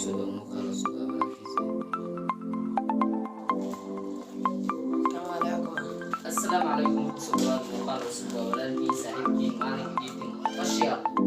Kusoo dhawo muuqaal cusub waa walaalkiisa. Assalaamu calaykum, kusoo dhawaad muuqaal cusub, waa walaalkii, saaxiibkii, maalinka Jiitin Official.